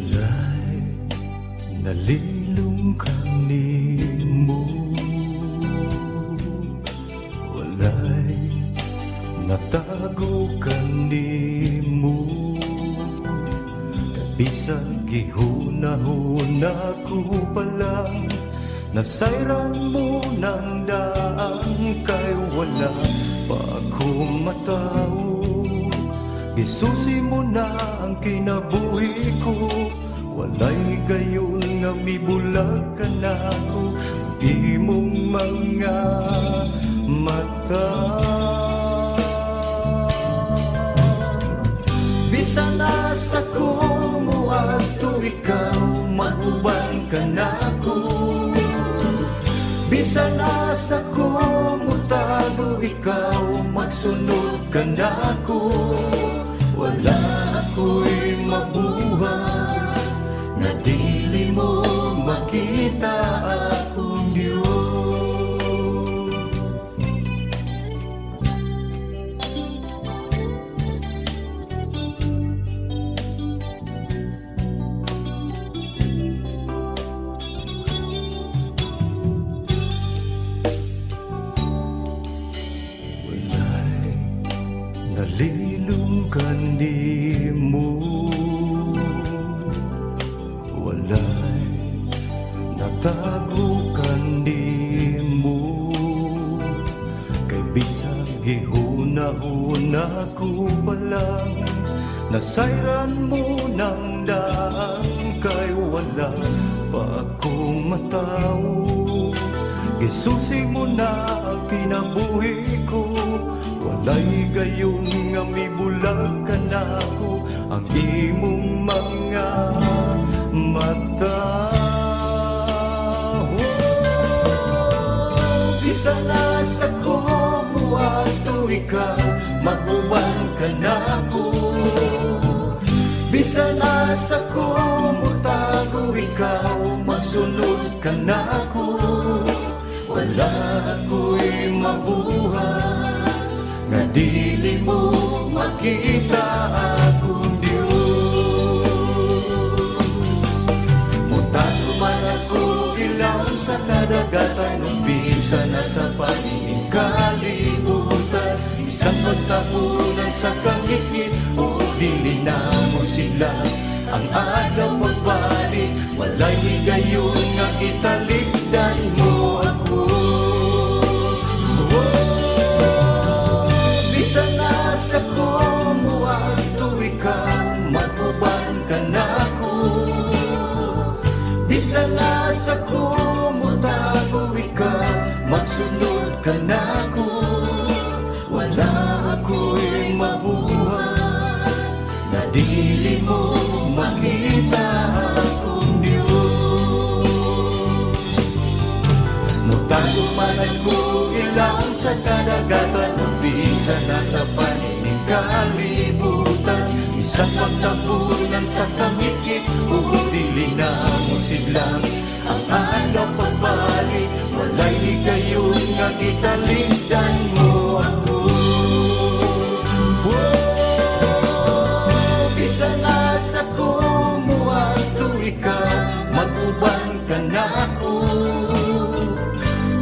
Walay nalilong kanimo, walay natago kanimo. Kay bisag gihuna-huna ko pa lang, nasayran mo ng daan. Kay wala pa ako matawo, gisusi mo na ang kinabuhi ko. Walay gayon nga mibulag ka na ako imong mga mata. Bisan asa ko moadto, ikaw mag-uban ka nako. Bisan asa ko motago, ikaw magsunod ka nako. Wala ako'y mabuhat nga dili mo makita, akong Diyos. Walay nalilong kanimo, walay natago kanimo. Kay bisag gihuna-huna ko pa lang, nasayran mo ng daan. Kay wala pa akong matawo, gisusi mo na ang kinabuhi ko. Walay gayon nga mibulag ka na ako ang imong mga mata. Oh, bisan asa ko moadto, ikaw mag-uban ka nako. Bisan asa ko motago, ikaw magsunod ka nako. Wala ako'y mabuhat nga dili mo makita, akong Diyos. Mutago man ako ilawom sa kadagatan ug bisan na sa paningin kalibutan, bisan pagtapunan sa kangitngit o dili na mo sila ang adlaw pagbalik, walay higayon nga italikdan mo ako. Oh, bisan asa ko moadto, ikaw mag-uban ka nako. Bisan asa ko motago, ikaw magsunod ka nako. Wala ako'y mabuhat na dili mo makita, akong Diyos. Mutago man ako ilawom sa kadagatan o bisan na sa paningin kalibutan, bisan pagtapunan sa kangitngit o dili na mo sidlang ang adlaw pagbalik, walay higayon nga gitalikdan mo ako. Oh, bisan asa ko moadto, ikaw mag-uban ka nako.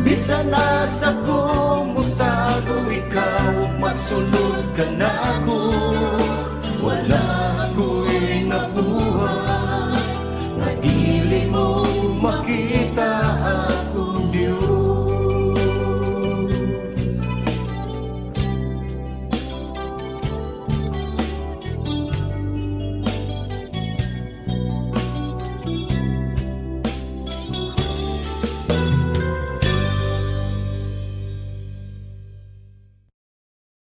Bisan asa ko motago, ikaw magsunod ka nako.